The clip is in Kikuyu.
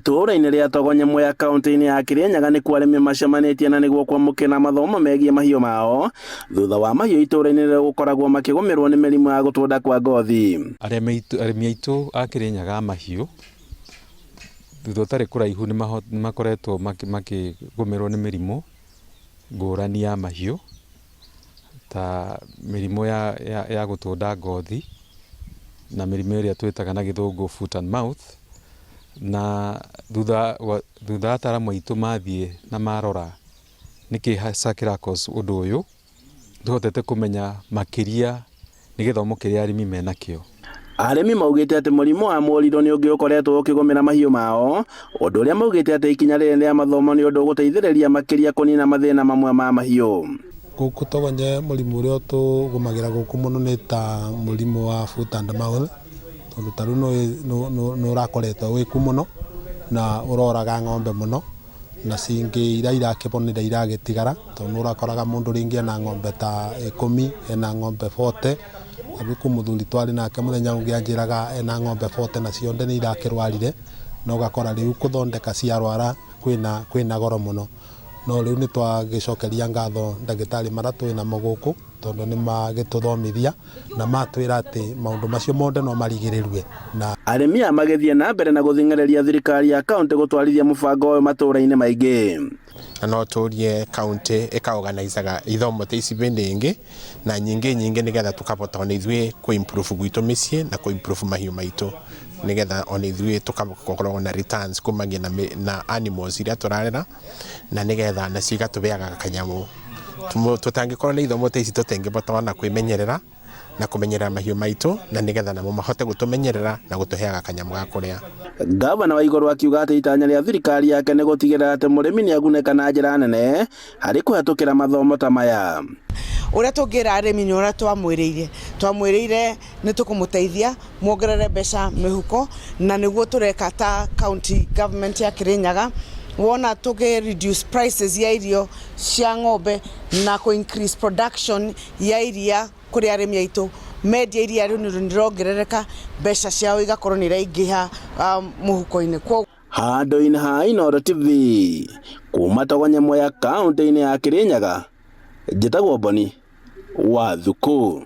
Itũũra-inĩ rĩa Togonye Mwea kaunti-inĩ ya Kirinyaga nĩkuo arĩmi macemanĩtie na nĩguo kwamũkĩra mathomo megiĩ mahiũ mao thutha wa mahiũ itũũra-inĩ rĩrĩ gũkoragwo makĩgũmĩrwo nĩ mĩrimũ ya gũtũnda kwa ngothi. Arĩmi aitũ a Kirinyaga a mahiũ thutha ũtarĩ kũraihu nĩ makoretwo makĩgũmĩrwo nĩ mĩrimũ ngũrani ya mahiũ ta mĩrimũ ya gũtũnda ngothi na mĩrimũ ĩrĩa twĩtaga na gĩthũngũ foot and mouth. Na thutha thutha ataaramu aitũ mathiĩ na marora nĩkĩ hasa kĩra cause ũndũ ũyũ, tũhotete kũmenya makĩria nĩ gĩthomo kĩrĩa arĩmi menakĩo. Arĩmi maugĩte atĩ mũrimũ wa mũrirũ nĩ ũngĩ ũkoretwo ũkĩgũmĩra mahiũ mao, ũndũ ũrĩa maugĩte atĩ ikinya rĩrĩ rĩa mathomo nĩ ũndũ ũgũteithĩrĩria makĩria kũnina mathĩna mamwe ma mahiũ. Gũkũ Togonye mũrimũ ũrĩa ũtũgũmagĩra gũkũ mũno nĩ ta mũrimũ wa foot and mouth, tondũ ta rĩu nĩ ũrakoretwo wĩkuo mũno na ũroraga ng'ombe mũno, na cingĩ iria irakĩbonire iragĩtigara, tondũ nĩ ũrakoraga mũndũ rĩngĩ ena ng'ombe ta 10, ena ng'ombe 40. Rĩu kwĩ mũthuri twarĩ nake mũthenya ũngĩ anjĩraga ena ng'ombe 40 na cionde nĩ irakĩrwarire, na ũgakora rĩu kũthondeka ciarwara kwĩna goro mũno. No rĩu nĩ twagĩcokeria ngatho ndagĩtarĩ marĩa twĩ namo gũkũ, tondũ nĩ magĩtũthomithia na matwĩra atĩ maũndũ macio mothe no marigĩrĩrue na Arĩmi aya magĩthiĩ na mbere na gũthing'ĩrĩria thirikari ya kaunti gũtwarithia mũbango ũyũ matũũra-inĩ maingĩ. Na no tũrie kaunti ĩkaorganizaga ithomo ta ici bĩndĩ ĩngĩ na nyingĩ nyingĩ, nĩgetha tũkabota ona ithuĩ kũ improve gwitũ mĩciĩ na kũ improve mahiũ maitũ, nĩgetha ona ithuĩ tũgakorwo na returns kumagia na animals iria tũrarera, na nĩgetha nacio igatũbeaga kanyamũ. Tũtangĩkorwo na ithomo ta ici, tũtingĩbota ona kwĩmenyerera na kũmenyerera mahiũ maitũ, na nĩgetha namo mahote gũtũmenyerera na gũtũheaga kanyamũ ga kũrĩa. Gavana wa Igũrũ akiuga atĩ itanya rĩa thirikari yake nĩ gũtigĩrĩra atĩ mũrĩmi nĩ agunĩka na njĩra nene harĩ kũhetũkĩra mathomo ta maya. Ũrĩa tũngĩra arĩmi nĩ ũrĩa twamwĩrĩire. Twamwĩrĩire nĩ tũkũmũteithia muongerere mbeca mĩhuko, na nĩguo tũreka ta county government ya Kirinyaga. Wona tũgĩ reduce prices ya irio cia ng'ombe na kũ increase production ya iria kũrĩ arĩmi aitũ, mendia iria rĩu nĩ rĩrongerereka, mbeca ciao igakorwo nĩ iraingĩha mũhuko-inĩ. Handũ-inĩ ha Inooro TV kuma Togonye Mwea kaunti-inĩ ya Kirinyaga, njĩtagwo Boni wa Thuku.